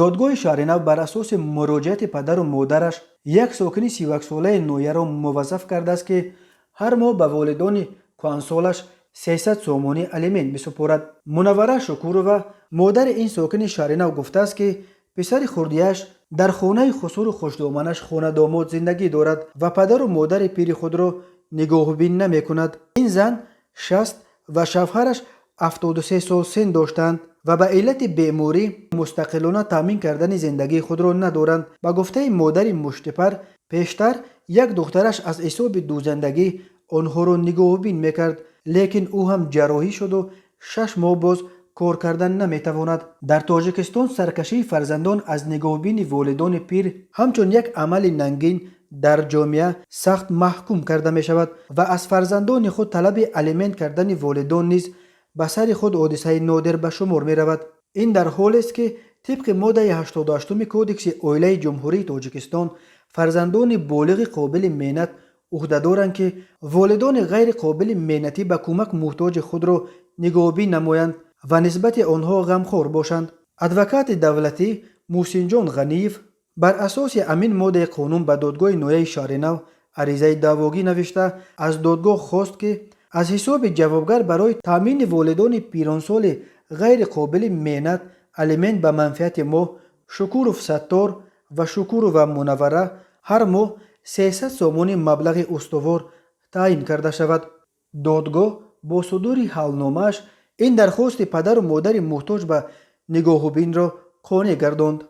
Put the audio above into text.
Додгоҳи Шаҳринав бар асоси муроҷиати падару модараш як сокини 31-солаи ноҳияро муваззаф кардааст, ки ҳар моҳ ба волидони кӯҳансолаш 300 сомонӣ алимент бисупорад. Мунаввара Шукурова, модари ин сокини Шаҳринав, гуфтааст, ки писари хурдияш дар хонаи хусуру хушдоманаш хонадомод зиндагӣ дорад ва падару модари пири худро нигоҳубин намекунад. Ин зан 60 ва шавҳараш 73 сол син доштанд ва ба иллати беморӣ мустақилона таъмин кардани зиндагии худро надоранд. Ба гуфтаи модари муштипар, пештар як духтараш аз ҳисоби дӯзандагӣ онҳоро нигоҳубин мекард, лекин ӯ ҳам ҷарроҳӣ шуду 6 моҳ боз кор кардан наметавонад. Дар Тоҷикистон саркашии фарзандон аз нигоҳубини волидони пир ҳамчун як амали нангин дар ҷомеа сахт маҳкум карда мешавад ва аз фарзандони худ талаби алимент кардани волидон низ ба сари худ ҳодисаи нодир ба шумор меравад. Ин дар ҳолест, ки тибқи моддаи 88-уми Кодекси оилаи Ҷумҳурии Тоҷикистон фарзандони болиғи қобили меҳнат ӯҳдадоранд, ки волидони ғайриқобили меҳнатӣ ба кӯмак муҳтоҷи худро нигоҳубин намоянд ва нисбати онҳо ғамхор бошанд. Адвокати давлатӣ Муҳсинҷон Ғаниев бар асоси ҳамин моддаи қонун ба додгоҳи ноҳияи Шаҳринав аризаи даъвогӣ навишта, аз додгоҳ хост, ки аз ҳисоби ҷавобгар барои таъмини волидони пиронсоли ғайриқобили меҳнат алимент ба манфиати мо Шукуров Саттор ва Шукурова Мунаввара ҳар моҳ 300 сомонӣ маблағи устувор таъин карда шавад. Додгоҳ бо судури ҳалномааш ин дархости падару модари муҳтоҷ ба нигоҳубинро қонеъ гардонд.